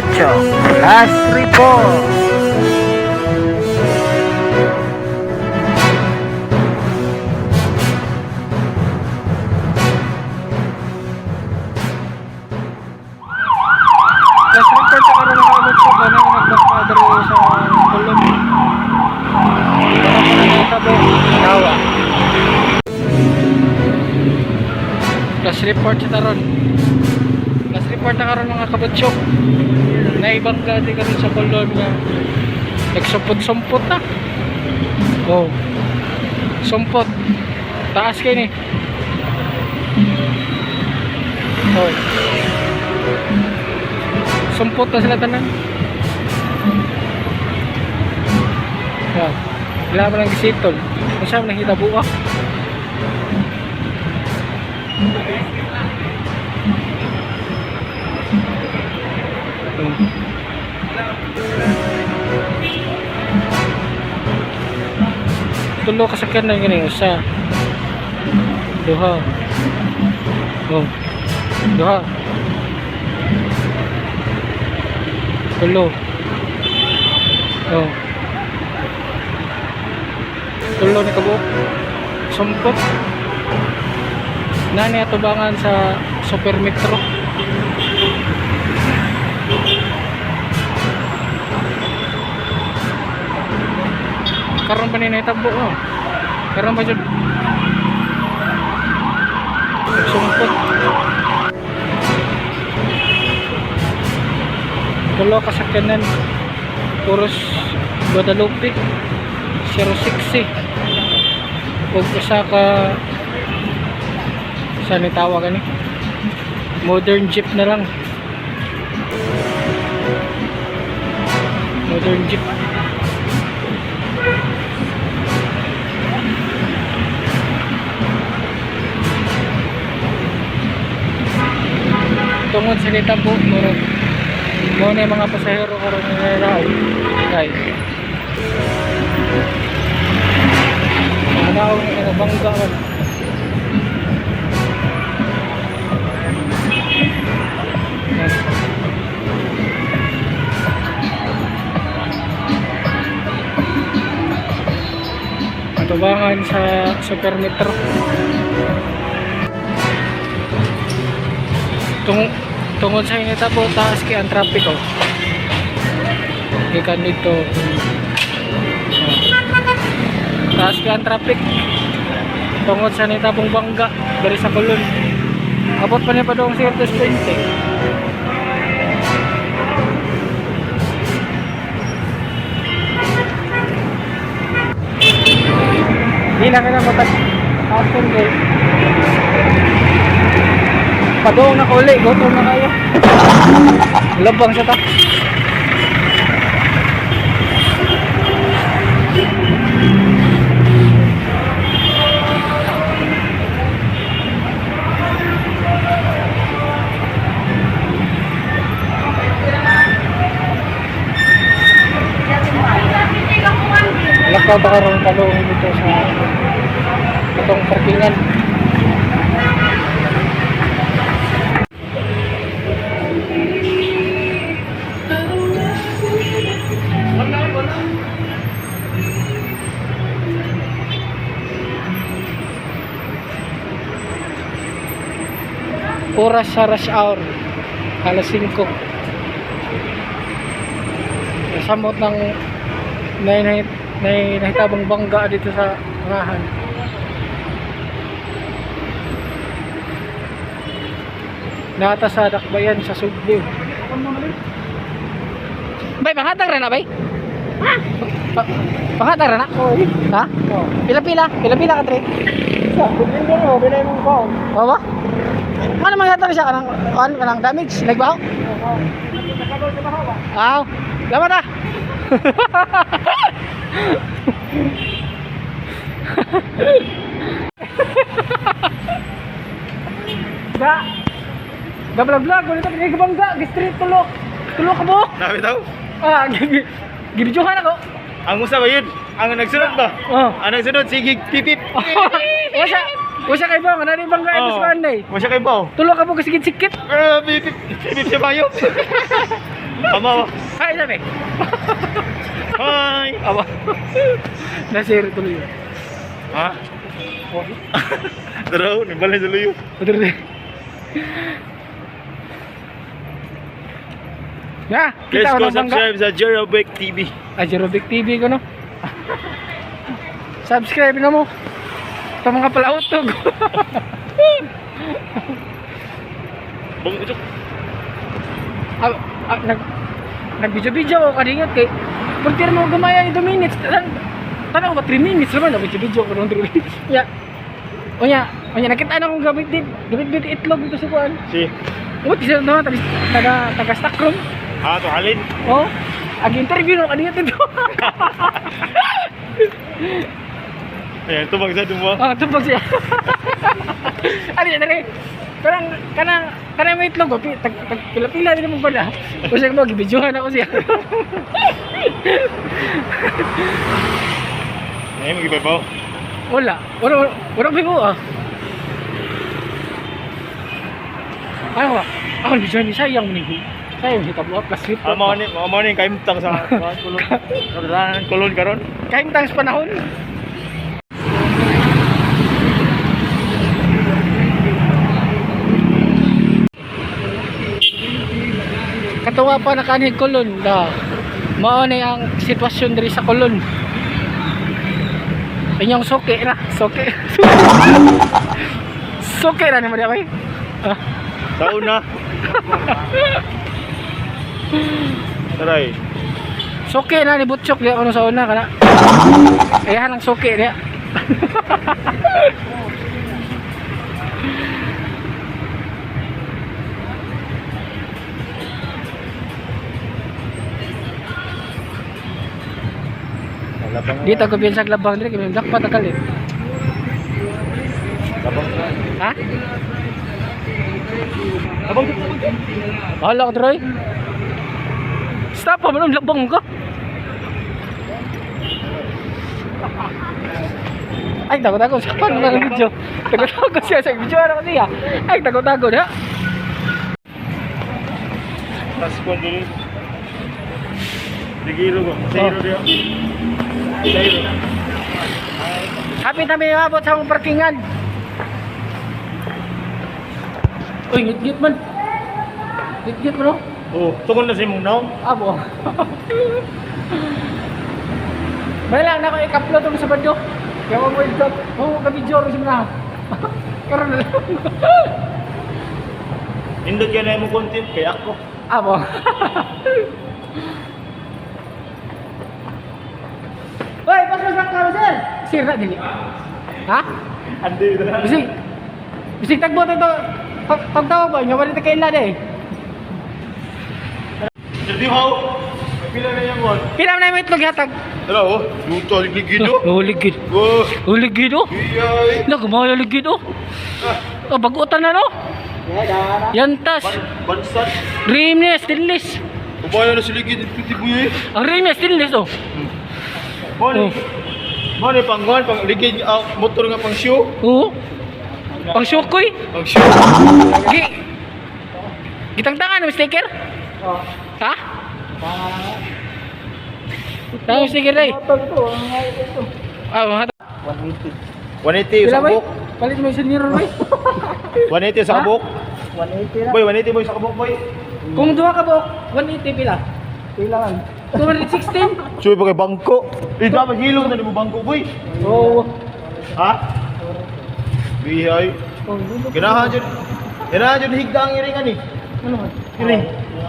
Kabutchok Last Report. Last report sa karon, mga kabutchok, ano yung nagbangka diri sa Colon. Wala pa na nahitabo. Tawa. Last report sa taron. Last report na karon, mga kabutchok. Naibangka di karon sa Colon nga nagsumpot-sumpot na. Oh. Sumpot. Taas kay ni. Oh. Sumpot na sila tanan. Yan. Wala mo lang gisitol. Kung saan mo nakita buka. Tulo kasakyan na yun eh. Usa. Duha. Oh. Duha. Tulo. Oh. Tulo ni kabuok. Sumpot. Nani atubangan sa Super Metro. Karon pa ni nahitabo oh. Karon pa jud. Sumpot. Tulo kasakyanan. Puros Guadalupe 06 eh. Ug usa ka sa ni tawag ani? Modern jeep na lang. Modern jeep. Tungod sa nitabo, murag mo na yung mga pasahero karon nga naraw. Kay mga naong na nabangga man. Yan. Atubangan sa Super Metro. Tungod sa inita po, taas kay ang traffic oh. Gikan dito. Oh. Taas kay ang traffic. Tungod sa nita pong bangga dari sa Colon. Abot pa niya pa doong Sirtes 20. Hindi na kailangan matag Aston kay Padong na uli, gutom na kayo. Labang siya ta. Lakaw ba karon talong dito sa itong parkingan? Oras sa rush hour, alas 5. Samot ng nay nay nahitabang bangga dito sa unahan. Nata sa Dakbayan sa Sugbo. Bay, panghatag ra na bay? Ha? Panghatag ra na? Oo. Ha? Oo. Pila-pila? Pila-pila ka tre? Sa, bigyan mo rin, bilay mong baon. Oo ba? Ano mangyari siya kanang kan kanang damage nagbaho? Oo. Nakagaw sa bahaw ba? Aw, lamat ah. Ga. Ga vlog vlog, ulit ako kay bangga, gi-street tulo. Tulo ka buok. Dami daw. Ah, gibidyohan ako. Ang usa ba yun? Ang nagsunod ba? Oh. Ang nagsunod, sige, pipip. Wasa, wasa kay bang, ano bangga ito sa kanay. Wasa kay bao. Tulo ka buok sige sikit. Ah, pipip, pipip siya bayo. Ama. Hi, sabi. Hi. Aba. Nasir tuloy. Ha? Tara, nibalay sa luyo. Betul. Ya, Let's kita go ko ng bangga. subscribe sa Jerobic TV. Ah, Jerobic TV ko no. Subscribe na mo. Ito mga palautog. Bang ito. Ah, ah, nag-video-video ako kaningat kay Pagtira mo gamay ang 2 minutes. Tanaw ba 3 minutes naman nag-video ko nung 3 minutes. Ya. Unya, unya nakita na akong gamit dit, gamit itlog dito sa kuan. Si. Uy, kasi naman taga taga, taga stock room. Ah, to halin. Oh, ag interview no kaningat dito. Ayan, tubag sa dumo. Ah, tubog siya. Ano yan, dali. Kanang, kanang, kanang may itlog, oh, tag, tag, pila-pila din mo pala. O siya mo, gibidyohan ako siya. Ayan, magibabaw. Wala. Wala, wala, wala bigo ah. Ano ba? Ako, bidyohan ni sayang mo ni. Sayang, hitabo ah, plus report. Ah, mao ni kaimtang sa kulon. Kadalanan kulon karon. Kahit sa panahon. Katuwa pa na kanhi Kulon da. Mao ni ang sitwasyon diri sa Kulon. Inyong suki na, suki. Suki ra ni mo di bay. Ah, Sa una. Taray. Suki na ni Butchok di ako sa una kana. Ayahan ang suki niya. Labang. Dito ko biyan sa labang diri kay dakpat tagal eh. Labang. Ha? Labang. Bahala ka, Troy. Stop pa, manong labang ka. Ay, tago-tago. Sakpan mo na ng video. Tago-tago siya sa video. Ano ko siya? Ay, tago-tago na. Tas kon dili. Ligiro ko. Sayro diyo. Sayro. Happy kami maabot sa akong parkingan. Uy, ngit-ngit man. Ngit-ngit man, oh. Oh, tungkol na sa imong naong. Abo. May lang na ako i-upload sa bando. Kaya mo mo i-upload. Mo ka video rin siya na. Karon na lang. Nindot yan na imong content kay ako. Abo. Hoy, pas mas ka sir. Sir na dili. Ha? Andi na. Bisig. Bisig tagbo to. Pagtawa ba nya wala ta kaila de. Jadi how? Pila na yung one? Pila man na yung itlog hatag. Tara oh, luto ligido. Oh, ligid. Oh, Oh, ligid oh. iyay. Na gumawa ligid oh. Oh, bagutan na no. Yantas. Bansan. Rim niya, stainless. Ubaya na si ligid piti buyi. Ang rim niya, stainless oh. Mone. Oh. Mone panggon pang ligid ang motor nga pang show. Oo. Pang sukoy. Pang show. Gi. Gitangtangan ng sticker? Oh. Ha? Tama sticker day. Motor to, ang nga ito. Ah, mga 180. 180 Pila sa bay? kabuk. Palit mo yung senior bay. 180 sa Ha? kabuk. 180 na. Boy, 180 boy sa kabuk boy. Kung duha ka buok, 180 pila. Pila man. 216? Suy pa kay bangko. Eh, dapat hilom na nimo bangko boy. Oo. Ha? Bihay. Oh, Ganahan jud. Ganahan jud higda ang iringan ni. Ano man? Iring.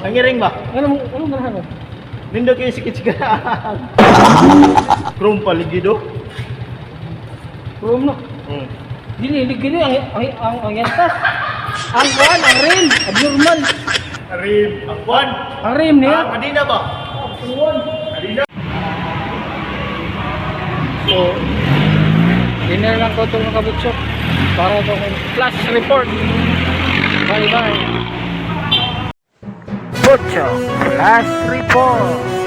Ang iring ba? Ano mo ano ganahan mo? Nindot kayo sikit-sikit. Chrome paligido. Room no. Dili dili ang yantas. Ang kuan, ang rim, abnormal. Rim. Ang kwan. Ang rim niya. Ah, Madina ba? Madina. So, dinner lang ko itong mga kabutsok para ito akong flash report. Bye bye. Butcho Flash Report.